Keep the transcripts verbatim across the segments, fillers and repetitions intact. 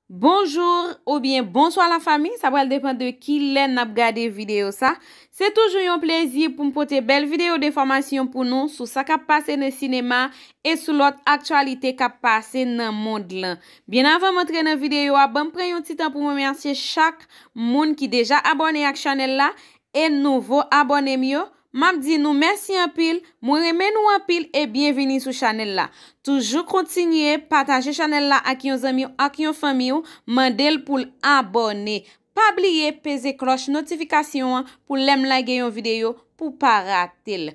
Bonjou oubyen bonswa lafanmi, sa pral depann de kilè n ap gade videyo sa. Se toujou yon plezi pou m pote bèl videyo de enfòmasyon pou nou sou sa k ap pase nan sinema e sou lòt aktyalite k ap pase nan mond lan. Byen avan m antre nan videyo a, ban m pran yon ti tan pou m remèsye chak moun ki deja abòne ak chanèl la e nouvo abòne m yo. M ap di nou mèsi anpil, mwen renmen nou anpil e byenvini sou chanèl la. Toujou kontinye pataje chanèl la ak yon zanmi w, ak yon fanmi w, mande l pou l abòne. Pa bliye peze klòch notifikasyon an pou lè m lage yon videyo pou w pa rate l.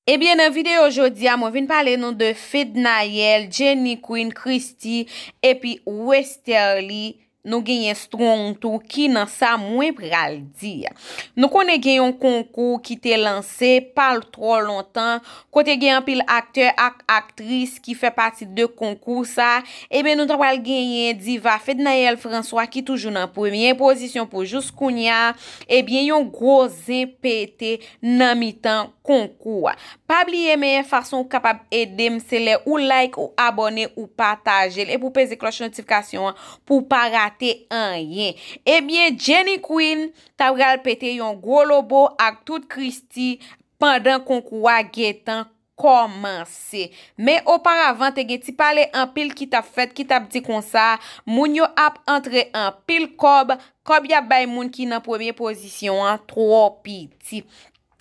Ebyen, nan videyo jodi a, mwen vin pale nou de Fednaelle, Jenny Queen, Christie, epi Westerlie. Nou genyen Strong tou ki nan sa mwen pral di a. Nou konnen gen yon konkou ki te lanse pa twò lontan, kote gen anpil aktè ak aktris ki fè pati de konkou sa. Ebyen, nou ta pral genyen diva Fednaelle François ki toujou nan premye pozisyon pou jous kounye a. Ebyen, yon gwo zen pete nan mitan konkou a. Pa bliye, meyè fason ou kapab ede m, se lè ou like, ou abòne, ou pataje l, epi ou peze klòch notifikasyon an pou w pa rate anyen. Ebyen, Jenny Queen ta pral pete yon gwo lobo ak tout Christie pandan konkou a gentan kòmanse. Men oparavan, te gen ti pale anpil ki t ap fèt, ki t ap di konsa, moun yo ap antre anpil kòb, kòb y ap bay moun ki nan premye pozisyon an twò piti.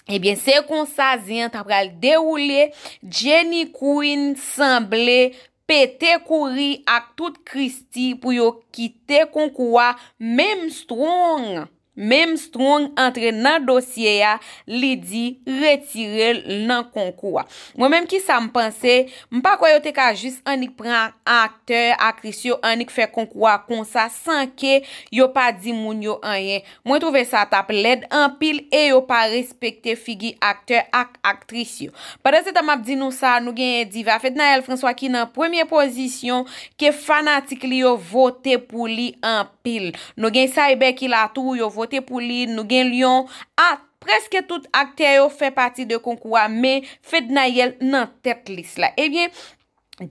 Ebyen, se konsa zen an ta pral dewoule. Jenny Queen sanble pete kouri ak tout Christie pou yo kite konkou a. Menm Strong, menm Strong antre nan dosye a, li di retire l nan konkou a. Mwen menm, kisa m panse? M pa kwè yo te ka jis annik pran aktè, aktris yo, annik fè konkou a konsa san ke yo pa di moun yo anyen. Mwen twouve sa t ap lèd anpil e yo pa respekte figi aktè ak aktris yo. Pandansetan m ap di nou sa, nou genyen diva Fednaelle François ki nan premye pozisyon, ke fanatik li yo vote pou li anpil. Nou gen Cyber ki la tou, yo vote pou li, nou gen Lion, a, prèske tout aktè yo fè pati de konkou a, men Fednaelle nan tèt lis la. Ebyen,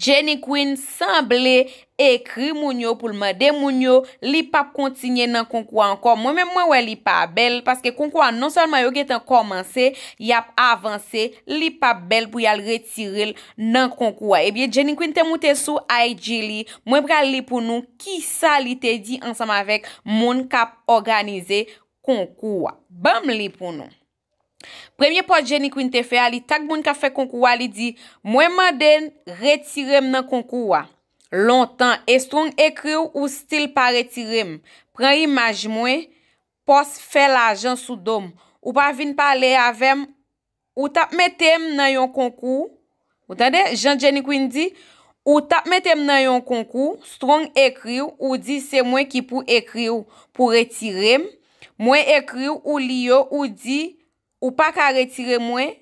Jenny Queen sanble ekri moun yo pou l mande moun yo, li p ap kontinye nan konkou a ankò. Mwen menm, mwen wè li pa bèl, paske konkou a non sèlman yo gentan kòmanse, y ap avanse, li p ap bèl pou y al retire l nan konkou a. Ebyen, Jenny Queen te moute sou I G li, mwen pral li pou nou kisa li te di ansanm avèk moun k ap òganize konkou a. Ban m li pou nou. Premye pòs Jenny Queen te fè a, li tag moun k ap fè konkou a, li di, mwen mande n retire m nan konkou a. Lontan, e Strong ekri w, ou still pa retire m. Pran imaj mwen, pòs fè lajan sou do m. Ou pa vin pale avè m, ou t ap mete m nan yon konkou. Ou tande, jan Jenny Queen di, ou t ap mete m nan yon konkou, Strong ekri w, ou di se mwen ki pou ekri w pou retire m. Mwen ekri w, ou li yo, ou di, ou pa ka retire mwen.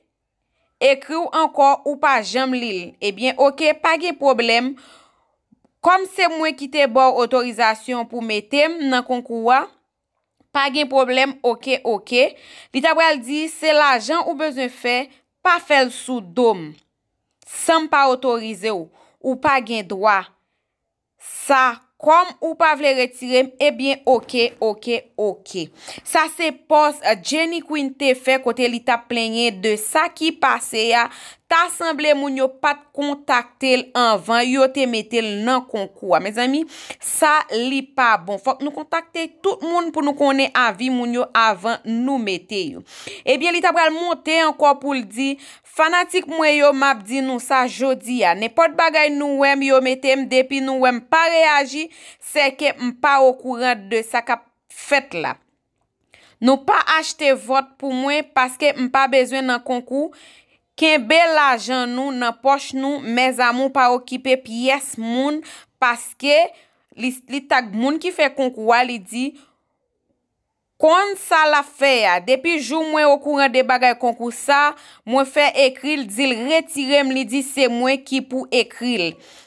Ekri w ankò, ou pa janm li l. Ebyen, oke, pa gen pwoblèm. Kòm se mwen ki te ba w otorizasyon pou mete m nan konkou a, pa gen pwoblèm, oke, oke. Li ta pral di, se lajan ou bezwen fè, pa fè l sou do m. San m pa otorize w, ou pa gen dwa. Sa, kòm ou pa vle retire m, ebyen, oke, oke, oke. Sa se pòs, eh, Jenny Queen te fè kote li t ap plenyen de sa ki pase a. Ta sanble moun yo pa t kontakte l anvan yo te mete l nan konkou a. Mezanmi, sa li pa bon. Fòk nou kontakte tout moun pou nou konnen avi moun yo avan nou mete yo. Ebyen, li ta pral monte ankò pou l di, fanatik mwen yo, m ap di nou sa jodi a. Nenpòt bagay nou wè m, yo mete m, depi nou wè m pa reyaji, sèke m pa okouran de sa k ap fèt la. Nou pa achte vòt pou mwen paske m pa bezwen nan konkou. Kenbe lajan nou nan pòch nou, mes amours, pa okipe pyès moun paske li, li tag moun ki fè konkou a, li di, konn sa l ap fè a. Depi jou mwen okouran de bagay konkou sa, mwen fè ekri l, di l retire m, li di se mwen ki pou ekri l.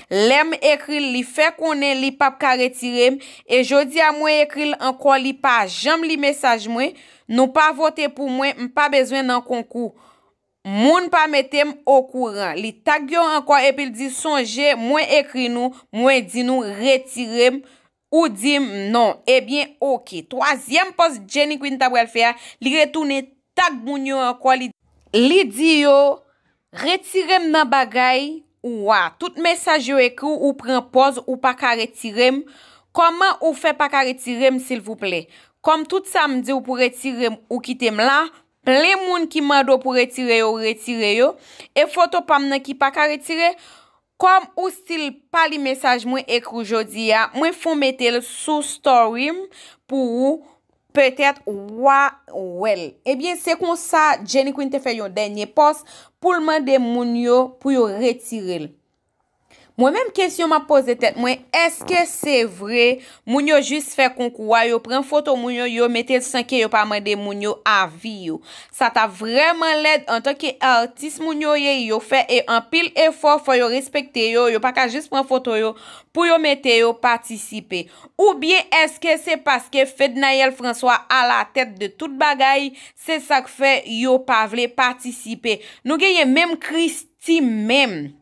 Lè m ekri l, li fè konnen li p ap ka retire m, e jodi a mwen ekri l ankò, li pa janm li mesaj mwen, nou pa vote pou mwen, m pa bezwen nan konkou. Moun pa mete m okouran. Li tag yo ankò epi l di, sonje, mwen ekri nou, mwen di nou retire m, ou di m non. Ebyen, oke. Twazyèm pòs Jenny Queen ta pral fè a, li retounen tag moun yo ankò, li, li di yo, retire m nan bagay ou a. Tout mesaj yo ekri w, ou pran pòz, ou pa ka retire m. Kòman ou fè pa ka retire m, silvouplè? Kòm tout sa m di w pou retire m, ou kite m la, plen moun ki mande w pou retire yo, ou retire yo. E foto pa m nan ki pa ka retire, kòm ou still pa li mesaj mwen ekri w jodi a, mwen fon mete l sou story m pou ou, petèt w a wè l. Ebyen, se konsa Jenny Queen te fè yon dènye pòs pou l mande moun yo pou yo retire l. Mwen menm, kesyon m ap poze tèt mwen, èske se vre moun yo jis fè konkou a, yo pran foto moun yo, yo mete l san ke yo pa mande moun yo avi yo? Sa t ap vrèman lèd. Antanke atis moun yo ye, yo fè e anpil efò, fò yo respekte yo, yo pa ka jis pran foto yo pou yo mete yo patisipe. Oubyen èske se paske Fednaelle François alatèt de tout bagay, se sa k fè yo pa vle patisipe? Nou genyen menm Christie menm.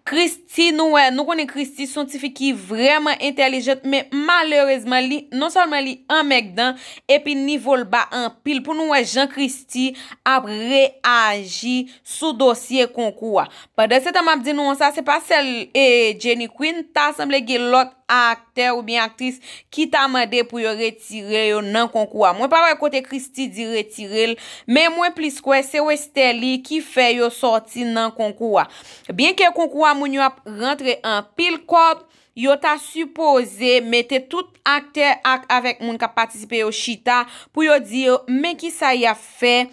Christie, nou wè, nou konnen Christie se yon tifi ki vrèman entèlijant, men malerezman, li, non sèlman li anmègdan, epi nivo l ba anpil. Pou nou wè jan Christie ap reyaji sou dosye konkou a. Pandansetan, m ap di nou sa, se pa sèl, e, Jenny Queen, ta sanble gen lòt aktè oubyen aktris ki ta mande pou yo retire yo nan konkou a. Mwen pa wè kote Christie di retire l, men mwen plis kwè se Westerlie ki fè yo sòti nan konkou a. Byenke konkou a moun yo ap rantre anpil kòb, yo ta sipoze mete tout aktè ak avèk moun k ap patisipe yo chita pou yo di yo men kisa y ap fè,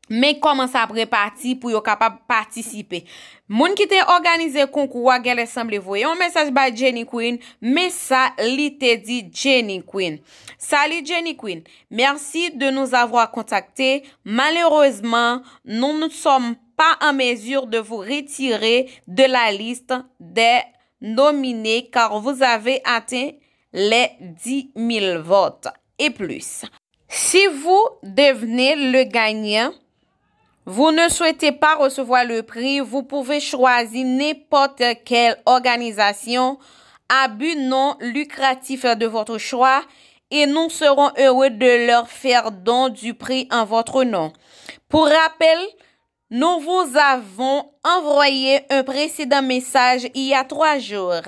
men kòman sa ap repati pou yo kapab patisipe. Moun ki te òganize konkou a genlè sanble voye yon mesaj bay Jenny Queen, men sa li te di Jenny Queen. Salut Jenny Queen, merci de nous avoir contactés. Malheureusement, nous ne sommes pas en mesure de vous retirer de la liste des nominés car vous avez atteint les dix mille votes et plus. Si vous devenez le gagnant, vous ne souhaitez pas recevoir le prix, vous pouvez choisir n'importe quelle organisation à but non lucratif de votre choix et nous serons heureux de leur faire don du prix en votre nom. Pour rappel, nous vous avons envoyé un précédent message il y a trois jours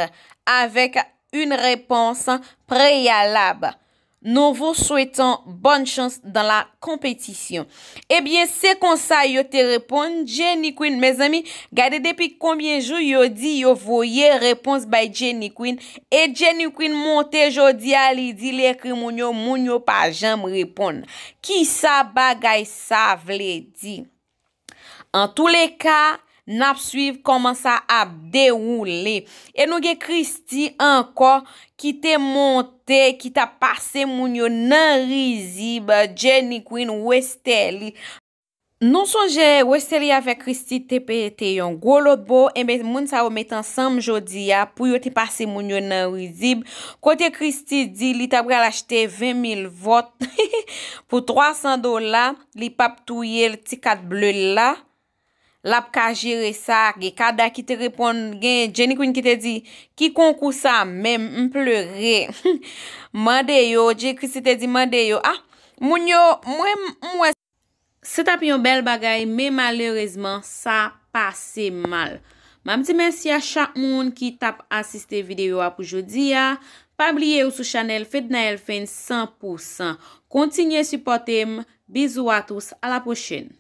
avec une réponse préalable. Nous vous souhaitons bonne chance dans la compétition. Ebyen, se konsa yo te reponn Jenny Queen. Mezanmi, gade depi konbyen jou yo di yo voye repons bay Jenny Queen. E Jenny Queen monte jodi a, li di li ekri moun yo, moun yo pa janm reponn. Kisa bagay sa vle di? Antouleka, n ap swiv kòman sa ap dewoule. E nou gen Christie ankò ki te monte, ki t ap pase moun yo nan rizib, Jenny Queen, Westerlie. Nou sonje Westerlie avèk Christie te pete yon gwo lotbo, enben moun sa yo met ansanm jodi a pou yo te pase moun yo nan rizib. Kote Christie di li ta pral achte ven mil vòt pou twa san dola, li p ap touye l, ti kat ble l la, l ap ka jere sa. Gen Kada ki te reponn, gen Jenny Queen ki te di, ki konkou sa menm, m plere. Mande yo, J Christie te di, mande yo, ah, moun yo, mwen, m wè. Se t ap yon bèl bagay, men malerezman, sa pase mal. M ap di mèsi a chak moun ki t ap asiste videyo a pou jodi a. Pa bliye ou sou chanèl Fednaelle Fens san pou san. Kontinye sipòte m. Bisous à tous, à la prochaine.